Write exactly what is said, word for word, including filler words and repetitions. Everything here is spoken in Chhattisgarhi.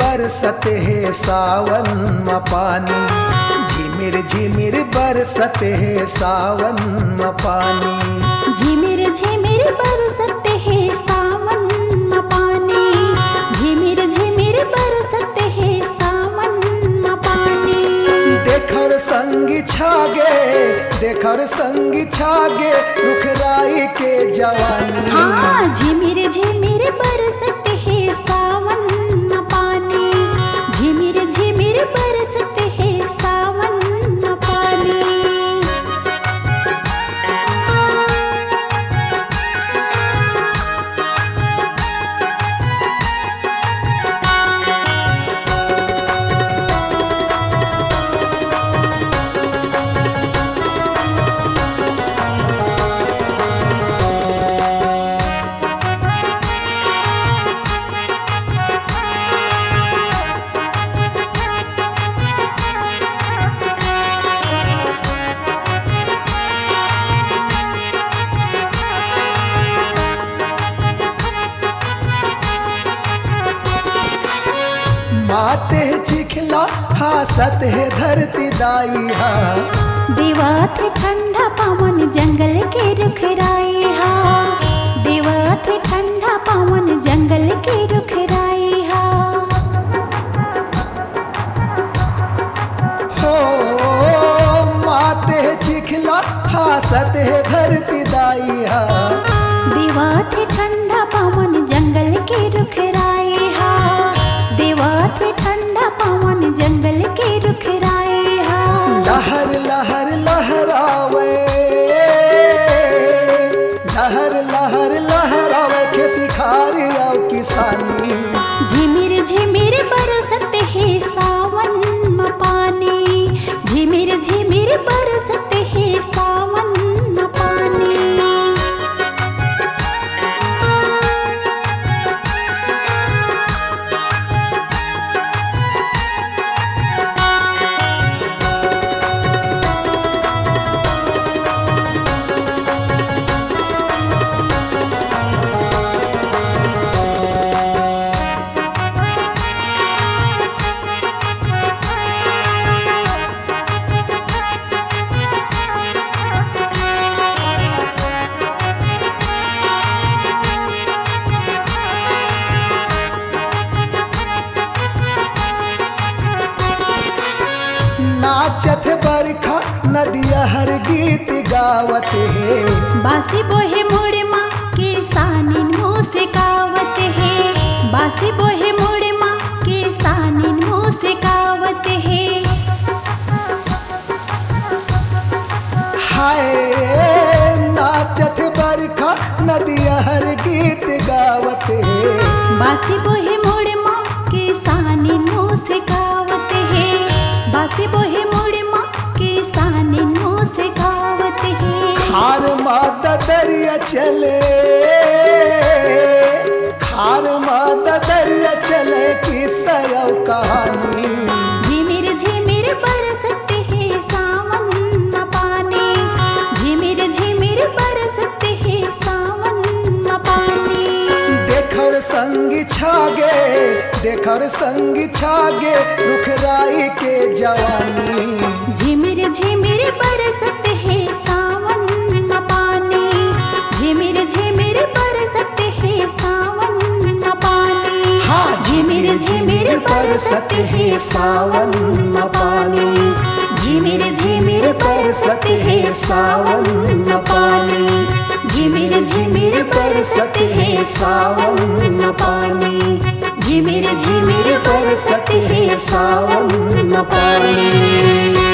बरसत हे सावन म पानी, झिमिर झिमिर बरसत हे सावन म पानी। झिमिर झिमिर बरसत हे सावन म पानी, झिमिर झिमिर बरसत हे सावन म पानी। देखर संगी छागे, देखर संगी छागे, रुख राई के जवानी। हाँ, झिमिर झिमिर बरसत हे सावन म पानी, झिमिर झिमिर बरसत हे सावन म पानी। माते चिखला हासत हे धरती दाई हा। देवत हे ठंडा पवन जंगल के रुख राई हा। देवत हे ठंडा पवन जंगल के रुख राई हा। हो माते चिखला हासत हे धरती दाई हा। देवत हे ठंडा पवन जंगल के रुख राई हा। देवत हे ठंडा पवन जंगल के रुख राई हा। लहर लहर लहरावे, लहर लहर लहरावे खेती खारी अउ किसानी। झिमिर झिमिर बरसत हे सावन म पानी, झिमिर झिमिर बरसत हे सावन म पानी। नाचत बरखा नदिया हर गीत गावत हे। बांसी बोहे मुड़ मा किसानिन मुस्कावत हे। बांसी बोहे मुड़ मा किसानिन मुस्कावत हे। हाय नाचत बरखा नदिया हर गीत गावत हे। बांसी बोहे मुड़ मा किसानिन मुस्कावत हे। बांसी बोहे मुड़ मा किसानिन मुस्कावत हे। खार मा ददरिया चले, खार मा ददरिया चले किस्सा अउ कहानी। झिमिर झिमिर बरसत हे सावन म पानी। झिमिर झिमिर बरसत हे सावन म पानी। देखर संगी छागे, देखर संगी छागे रुख राई के जवानी। झिमिर झिमिर बरसत हे सावन म पानी। झिमिर झिमिर बरसत हे सावन म पानी। हाँ, झिमिर झिमिर बरसत हे सावन म पानी। झिमिर झिमिर बरसत हे सावन म पानी। झिमिर झिमिर बरसत हे सावन म पानी। झिमिर झिमिर बरसत हे सावन म पानी।